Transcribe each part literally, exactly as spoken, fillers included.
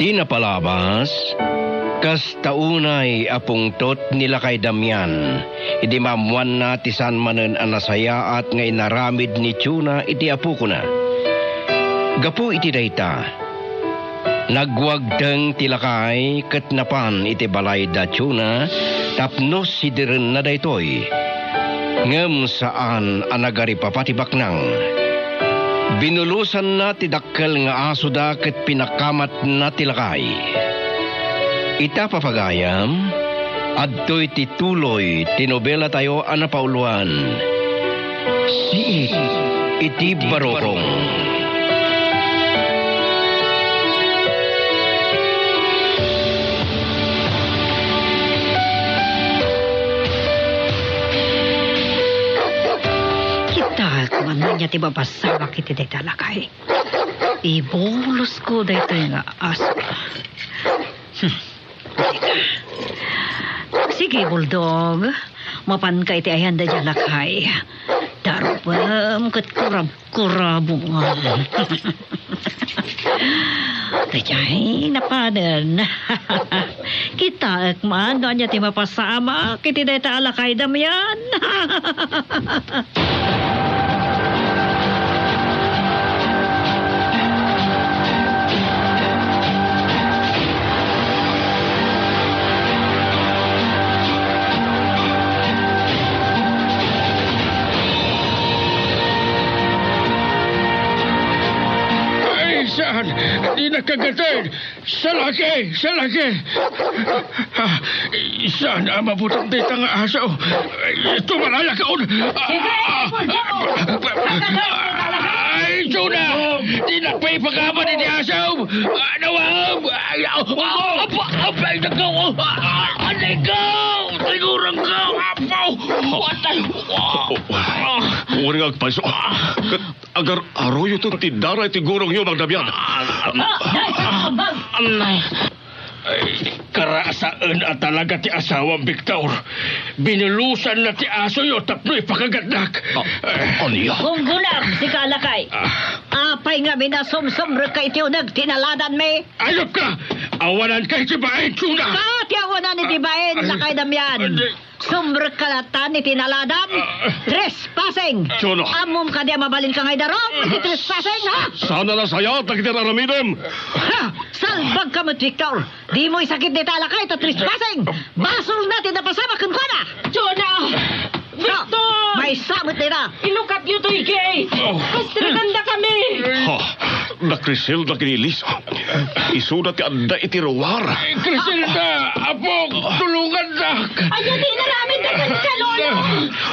Iti napalabas, kasta unay a pungtot ni Lakay Damian idi maammoanna ti saan manen a nasayaat nga inaramid ni Chona iti apokona. Gapu iti dayta, nagwagteng ti lakay ket napan iti balay da Chona tapno sidirenna daytoy. Ngem saan a nagaripapa ti baknang. Binulosanna ti dakkel nga asoda ket pinakamatna ti lakay. Ita, papagayam, adtoy ti tuloy ti nobelatayo a napauloan, Siit iti Barukong. Kitaek man ania ti mapasamak iti dayta a lakay. Ibulosko daytoy nga aso. Hmm. Sige, Bulldog. Mapanka iti ayan dayta a lakay. Darupem ket kurab-kurabem. Daydiay napanen. Kitaek man no ania ti mapasamak iti dayta a lakay, Damian. Ay, saan? Di nakagatin! Salaki! Salaki! Ah, saan a mabutang dayta nga aso? Ay, tumalaya ka on! Ah, ah, ay, Juna! Di na pay pagaman iti aso! Ah, nawam! Ay, ah, ah, apa, apa, ay, nagaw! Ah, ah, anay ka! Sigurang ka! Apo! Watay! Ah, ah. Uri nga agpalso. Ket agar-aroyoton ti dara iti gurongyo, Mang Damian. Ah, ah, ah, ah, ah. Ay, karasaen a talaga ti asawam, Victor. Binulosanna ti asoyo tapno ipakagatnak. Ah, ania? Gunggunam, sika a lakay. Ah. Apay ngamin a sumsumrekka iti uneg ti inaladanmi? Ayupka! Awananka iti bain, Juna! Ka ti awanan iti bain, ah, Lakay Damian. Ah, di- Sumrekka latta iti inaladam. Ah. Trespassing. Juna. Ammom kadi a mabalinka nga idarum iti trespassing, ha? Saan a nasayaat dagiti aramidem? Ha! Salbagka met, Victor. Dimo isakit dayta a lakay ta trespassing. Basolna ti napasamak kenkuana. Juna! Ha! Victor! Maysa met dayta. Ilukatyo toy gate. Oh. Pastrekandakami. Ha! Da Criselda ken Elisa. Isuda ti adda iti ruar. Eh, Criselda, apok, tulongannak. Ania ti inaramidda kenka, Lolo?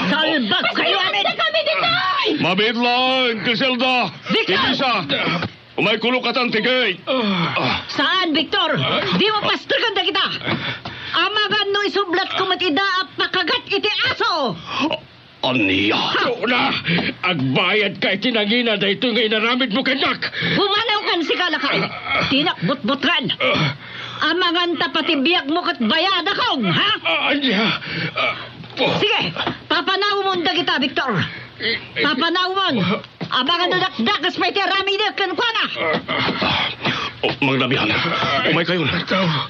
Salbagkayo amin. Pastrekandakami ditoy. Mabiit laeng, Criselda. Victor! Elisa. Umayko lukatan ti gate. Ah. Saan, Victor? Dimo pastrekan dagita. Amangan no isublatko met ida a pakagat iti aso. Ania? Juna, agbayadka iti nangina daytoy nga inaramidmo kennak. Pumanaw kan sika, lakay. Dinak butbutran. Amangan ta pati biagmo ket bayadakon, ha? Ah, ania? Ah, po. Sige, papanawmon dagita, Victor. Eh, eh, papanawmon. Amangan no dakdakes pay ti aramidek kenkuana. Oh, Mang Damian, umaykayon.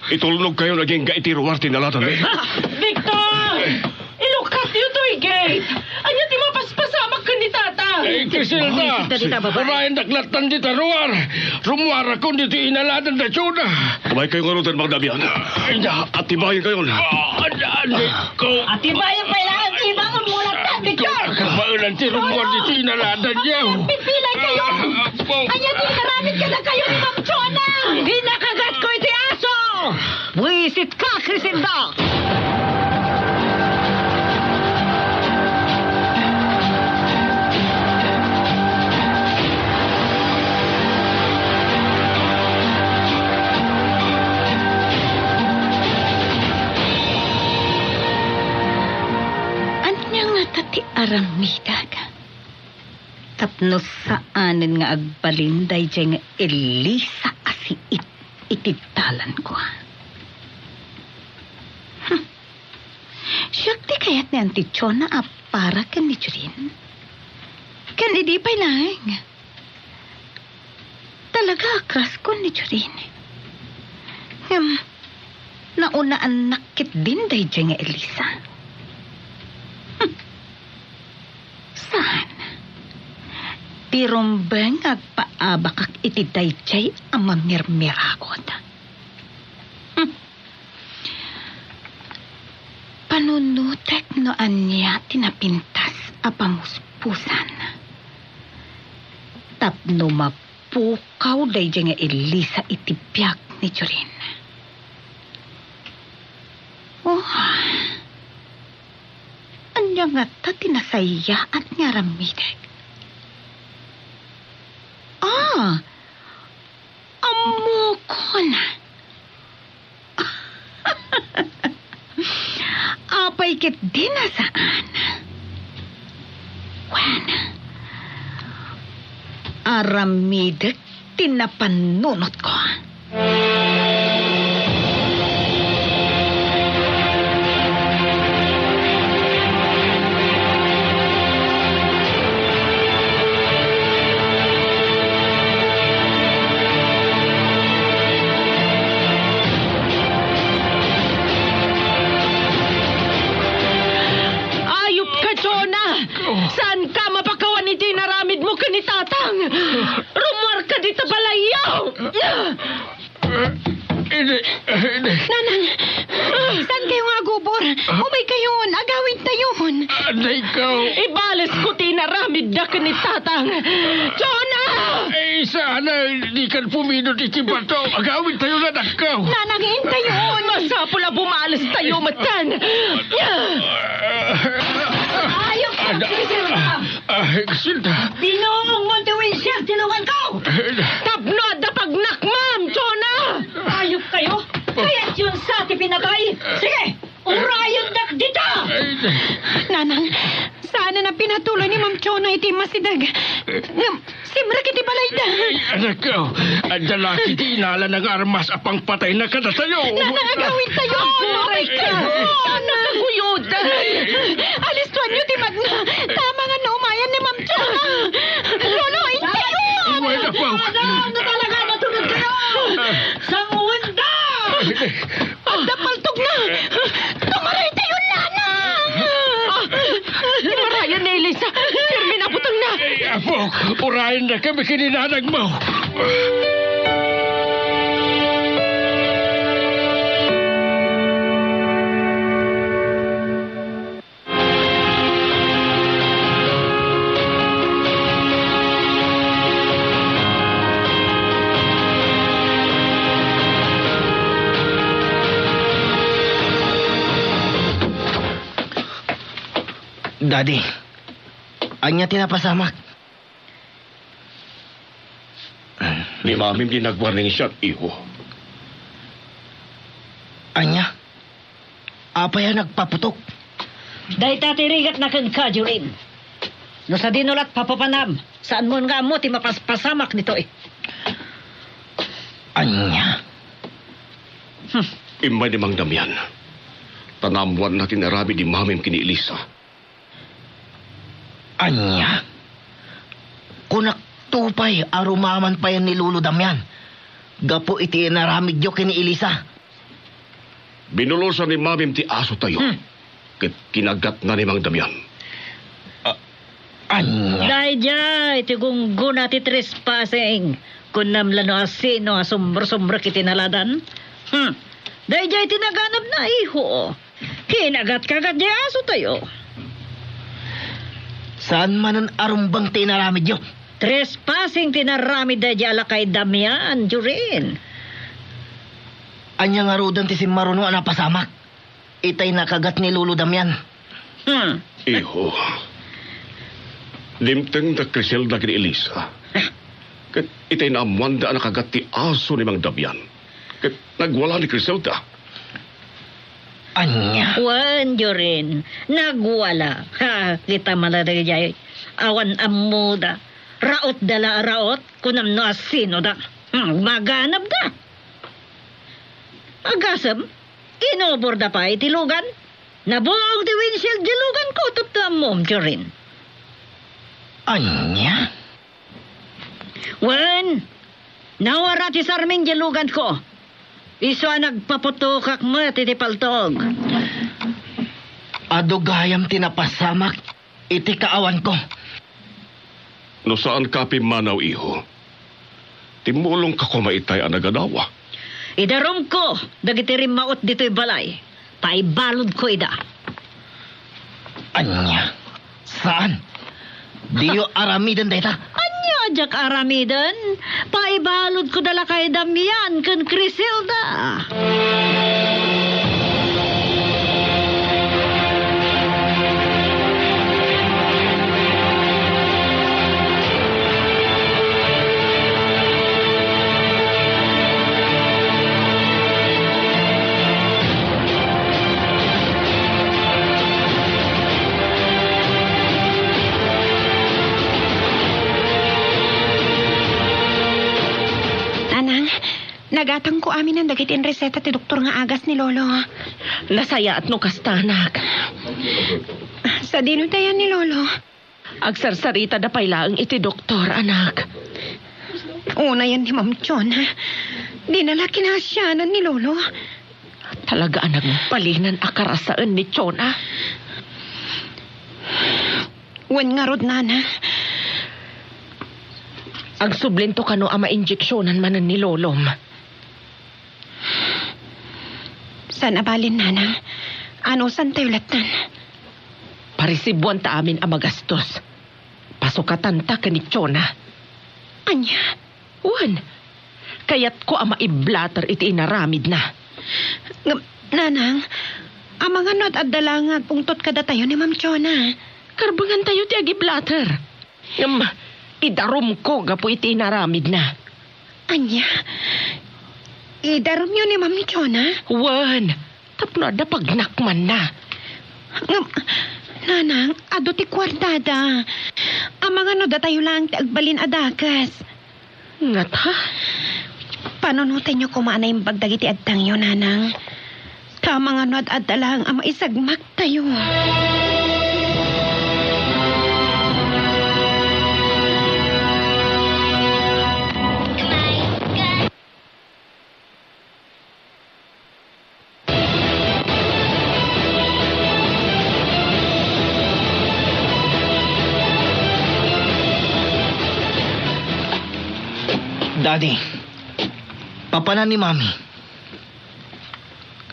Itulnogkayon agingga iti ruar ti inaladanmi. Victor! Ilukatyo toy gate! Ania ti mapaspasamak ken ni Tata? Eh, Criselda, unayendak lattan dita ruar. Rummuarakon ditoy inaladanda Juna. Umaykayo ngaruden, Mang Damian. Ay, da. Atibayenkayon. Ah, da, da, ko. Atibayen pay laeng ti ibangonmo latta, Victor. Kabaelan ti rummuar ditoy inaladanyo. Pipilaykayo. Ah, po. Ania ti inaramid kadakayo ni Ma'am Jona? Pinakagatko iti aso. Buisitka, Criselda. Ania ngata ti aramidak tapno saanen nga agbalin daydiay nga Elisa a siit iti dalanko? Hmm. Siak ti kayat ni Auntie Chona a para ken ni Jorin. Ken idi pay laeng. Talaga a crush-ko ni Jorin. Ngem, naunaannak ketdin daydiay nga Elisa. Hmm. Saan? Ti rumbeng nga agpaabakak iti daydiay a mamirmiragut. Hmm. Panunotek no ania ti napintas a pamuspusan tapno mapukaw daydiay nga Elisa iti biag ni Jorin. Oh, ania ngata ti nasayaat nga aramidek? Ah, ammokon. Apay ketdin a saan? Wen, aramidek ti napannunotko. Ayupka, Jonah! Saanka mapakawan iti inaramidmo ken ni Tatang! Rummuarka dita balayyo! Idi, idi. Nanang, saan kayo nga agubor? Umay kayon, agawid tayon. Adda ikaw. Ibalesko ti inaramidda ken ni Tatang. Jonah! Ay, sana, di kan pumidot iti bato. Agawid tayo na dakkaw. Nanang, intayon. Masapul a bumales tayo, matan. Ayok! Ada, Griselda! Ah, Griselda! Binuong mo ti windshield ti lugan ko! Tapno adda pagnakmam, Jonah! Ayok kayo! Kayatyon sa ti pinatay! Sige! Urayendak dita! Nanang, saan a pinatuloy ni Ma'am Jonah iti masideg. Ngem, simrek iti balayda. Ay, anak ko, adda la iti inalana nga armas a pangpatayna kadatayo. Nanang, agawid tayo. Aguray ka. Nakaguyod. Alistuanyo ti magna. Tama nga naumayan ni Ma'am Jonah. Lolo, intayon. Wala pa. Ano, ano talaga? Matulog kayo. Sanguwinda! Adda paltogna! Tumaray tayo, nanang! Ah, ti marayan ni Elisa! Pirmi na butangna! Ay, apo, urayen na kami ken ni nanangmo! Daddy, ania ti napasamak? Ni Mamim ti nagwarning siak, iho. Ania? Apay a nagpaputok? Dayta ti rigatna kenka, Jorin. No sadino lat papapanam, saanmon nga ammo ti mapaspasamak ditoy. Ania? Hmm. Immay ni Mang Damian, ta naammoanna ti inaramid ni Mamim ken ni Elisa. Ania? Kunak to pay a rumaman payen ni Lolo Damian gapu iti inaramidyo ken ni Elisa. Binulosan ni Mamim ti asotayo, hmm, ket kinagatna ni Mang Damian. A-, ania? Daydiay ti gunggona ti trespassing. Kunam la no asino a sumrek-sumrek iti naladan? Hmm. Daydiay ti naganabna, iho. Kinagat-kagat diay asotayo. Saan manen a rumbeng ti inaramidyo? Trespassing ti inaramid daydiay a lakay Damian, Jorin. Ania ngaruden ti simmaruno a napasamak itay nakagat ni Lolo Damian? Hmm. Iho, dimteng da Criselda ken Elisa. Ket itay naammoanda a nakagat ti aso ni Mang Damian. Ket nagwala ni Criselda. Ania? Wen, Jorin, nagwala. Ha, kita man daydiay. Awan ammoda. Raotda la a raot, kunam no asinoda. Hmm, maganabda. Agasem, inuborda pay ti lugan. Nabuong ti windshield ti luganko, tapno ammom, Jorin. Ania? Wen, nawara ti sarming ti luganko. Isu a nagpaputokak met iti paltog. Adu gayam ti napasamak iti kaawanko. No saanka a pimmanaw, iho, timmulongka koma itay a nagadawa. Idarumko dagiti rimmaot ditoy balay. Paibaludko ida. Ania? Saan? Diyo aramiden dayta? Ania a diak aramiden? Paibaludko da lakay Damian ken Criselda. Nanang, nagatangko aminen dagiti inreseta ti doktor nga agas ni Lolo. Nasayaat no kasta, anak. Sadino tayan ni Lolo? Agsarsaritada pay laeng iti doktor, anak. Unayen ni Ma'am Chona. Dina la kinasianan ni Lolo. Talaga a nagbalinan a karasaen ni Chona. Wen ngarud, Nana. Agsublinto kano a mainjeksionan manen ni Lolom. Saan a balin, Nana? Anusantayo lattan? Parisibuanta amin a magastos. Pasukatanta ken ni Chona. Ania? Wen, kayatko a maiblater iti inaramidna. Ngem, Nanang, amangan no ad-adda la nga agpungtot kadatayo ni Ma'am Chona. Karbengantayo ti agiblater. Ngem, idarumko gapu iti inaramidna. Ania? Idarumyo ni Ma'am Chona? Wen, tapno adda pagnakmanna. Ngem, Nanang, adu ti kuartada. Amangan no datayo laeng ti agbalin a dakes. Ngata? Panunotenyo koma a naimbag dagiti adtangyo, Nanang. Ta amangan no ad-adda laeng a maisagmaktayo. Daddy, papanan ni Mami?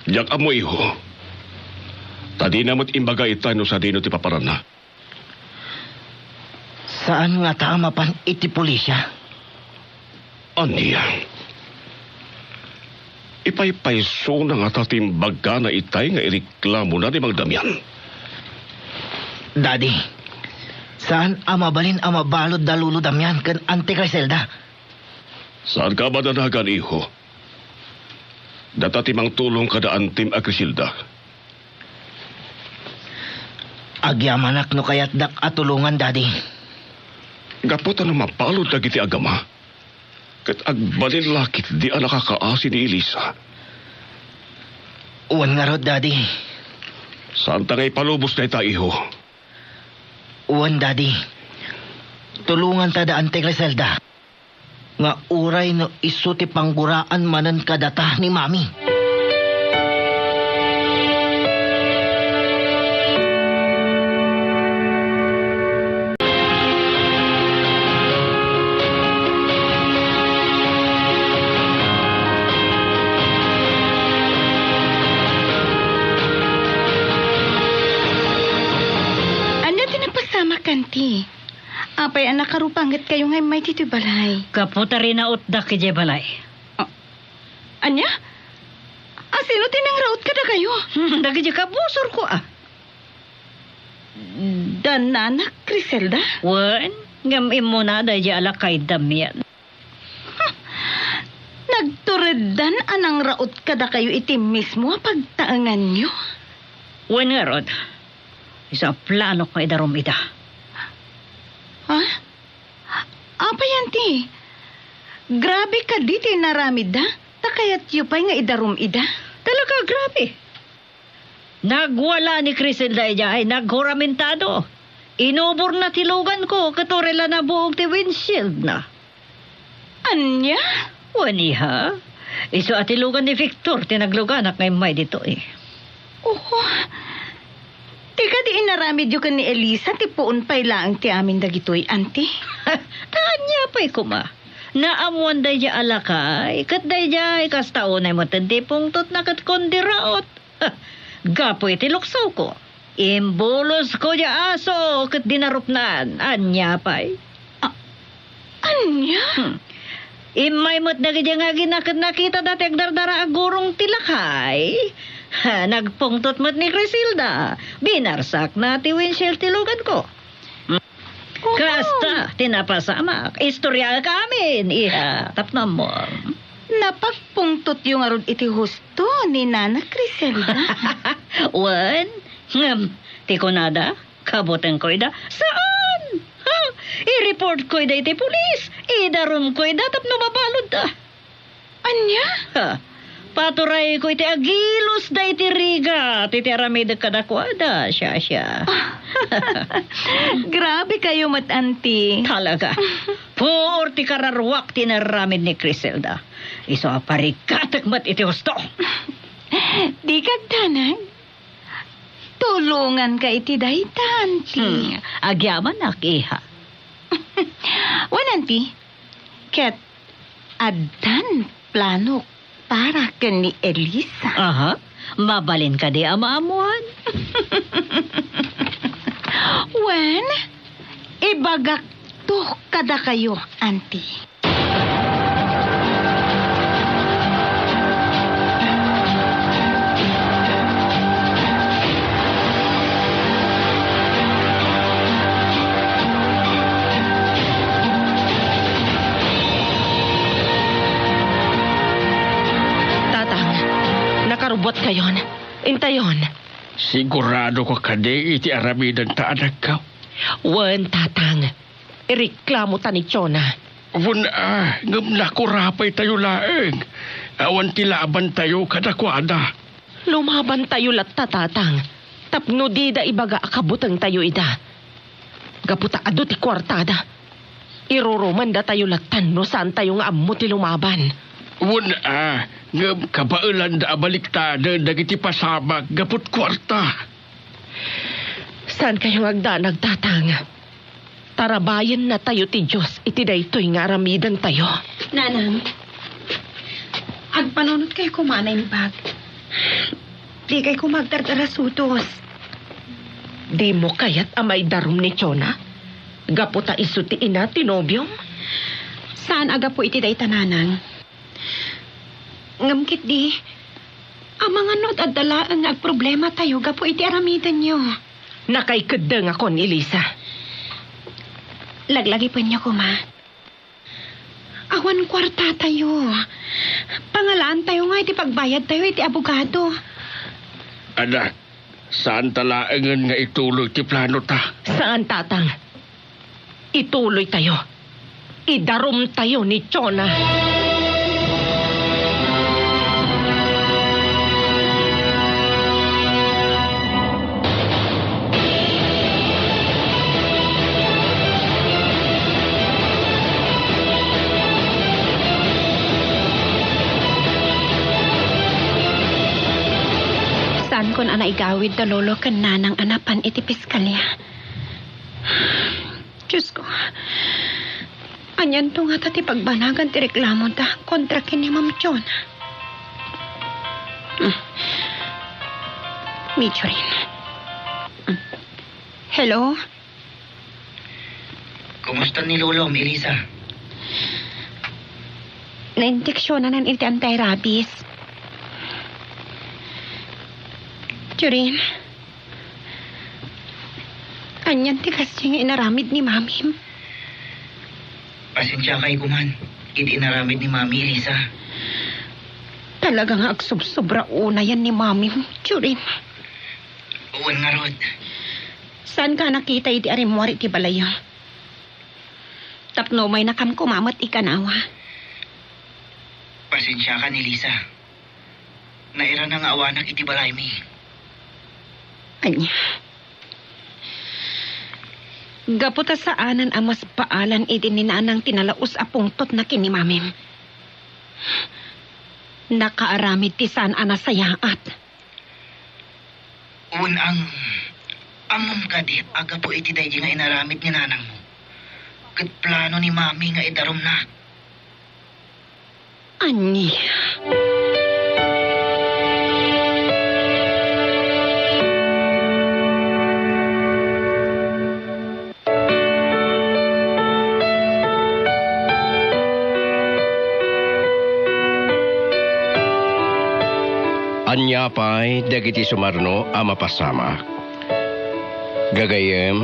Diak ammo, iho. Ta dina met imbaga itay no sadino ti papananna. Saan ngata a mapan iti pulisia? Ania? Ipaypaysona ngata ti imbagana itay nga ireklamona ni Mang Damian? Daddy, saan a mabalin a mabalud da Lolo Damian ken Auntie Criselda? Saanka a madanagan, iho. Data ti mangtulong kada antim a Criselda. Agyamanak no kayatdak a tulongan, Daddy. Gapu ta no mabalud dagiti agama, ket agbalin la ketdi a nakakaasi ni Elisa. Wen ngarud, Daddy. Saanta nga ipalubos dayta, iho? Wen, Daddy. Tulonganta da Auntie Criselda. Nga uray no isu ti pangguraan manen kadata ni Mami. Ania ti napasamak, Auntie? Apay a nakarupangetkayo nga immay ditoy balay? Gapu ta rinautdak idiay balay. Ah, ania? A, sino ti nangraut kadakayo? Hmm, dagiti kabusorko, a. Da Nana Criselda? Wen, ngem immunada idiay a lakay Damian. Huh! Nagtureddan a nangraut kadakayo iti mismo a pagtaenganyo? Wen ngarud, isu a planok nga idarum ida. Ha? Apay, Auntie? Grabe kadi ti inaramidda? Ta kayatyo pay nga idarum ida? Talaga, grabe. Nagwala ni Criselda idiay, naghuramentado. Inuborna ti luganko, ket uray la nabuog ti windshieldna. Ania? Wen, iha. Isu a tilugan ni Victor ti nagluganak nga immay ditoy. Oho. Ti kadi inaramidyo ken ni Elisa ti puon pay laeng ti amin dagitoy, Auntie? Ta ania pay koma? Naammoan daydiay a lakay, ket daydiay kasta unay met ti pungtotna ket kundiraot. Gapu iti luksawko, imbulosko diay aso ket dinarupnan. Ania pay? A-, ania? Hmm. Immay met dagiti nga agina ket nakitada ti agdardara a gurong ti lakay. Ha, nagpungtot met ni Criselda. Binarsakna ti windshield ti luganko. Hmm. Oho. Kasta ti napasamak. Istoriaek amin, iha. Tapno ammom. Napagpungtotyo ngarud iti husto ni Nana Criselda? Wen, ngem, ti kunada, kabutengko ida. Saan? Ha? I-reportko ida iti pulis. Idarumko ida tapno mabaludda. Ania? Ha? Paturayko iti agilosda iti rigat iti aramidek kadakuada, siasia. Ah. Grabe kayo met, Auntie. Talaga. Puor ti kararuak ti inaramid ni Criselda. Isu a parigatek met iti husto. Dika agdanag. Tulonganka iti dayta, Auntie. Hmm, agyamanak, iha. Wen, Auntie, ket addan planok para ken ni Elisa. Aha, mabalin kadi a maammoan? Wen, ibagakto kadakayo, Auntie. Tatang, nakarubuatkayon. Intayon. Siguradoka kadi iti aramidenta a dagkaw? Wen, Tatang. Ireklamota ni Chona. Wen a, ngem nakurapaytayo laeng. Awan ti labantayo kadakuada. Lumabantayo latta, Tatang, tapno dida ibaga a kabutengtayo ida. Gapu ta adu ti kuartada, irurumandatayo lattan no saantayo nga ammo ti lumaban. Wen a, ngem kabaelanda a baliktaden dagiti pasamak gapu ti kuarta. Saankayo nga agdanag, Tatang. Tarabayennatayo ti Dios iti daytoy nga aramidentayo. Nanang, agpanunotkayo koma a naimbag. Dikay koma agdardarasudos. Dimo kayat a maidarum ni Chona? Gapu ta isu ti ina ti nobiom? Saan a gapu iti dayta, Nanang. Ngem ketdi, amangan no ad-adda laeng nga agproblematayo gapu iti aramidenyo. Nakaikeddengakon, Elisa. Laglagipenyo koma. Awan kuartatayo. Pangalaantayo nga iti pagbayadtayo iti abogado. Anak, saanta laengen nga ituloy ti planota. Saan, Tatang. Ituloytayo. Idarumtayo ni Chona. Saankon a naigawid da Lolo ken Nanang a napan iti piskalya. Diosko, anianto ngata ti pagbanagan ti reklamoda kontra ken ni Ma'am Chona? Mm. Medyo rin. Mm. Hello? Kumusta ni Lolom, Elisa? Nainteksionanan iti anti-rabies. Jorin, anian ti kasdi nga inaramid ni Mamim? Pasensiakay koman iti inaramid ni Mami, Elisa. Talaga nga agsubsobra unayan ni Mamim, Jorin. Wen ngarud. Saanka a nakita idi arimmuar iti balayyo? Tapno umaynakam koma met ikanawa. Pasensiakan, Elisa. Nairana nga awanak iti balaymi. Ania? Gapu ta saanen a mas baalan idi ni Nanang ti nalaus a pungtotna ken ni Mamim. Nakaaramid ti saan a nasayaat. Wen ang, ammom kadi a gapu iti daydi nga inaramid ni nanangmo, ket plano ni Mami nga idarumna? Ania? Ania pay dagiti sumarno a mapasamak? Gagayyem,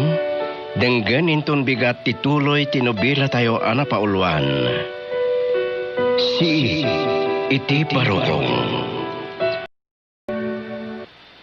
denggen inton bigat ti tuloy ti nobelatayo a napauluan, Sii iti Barukong.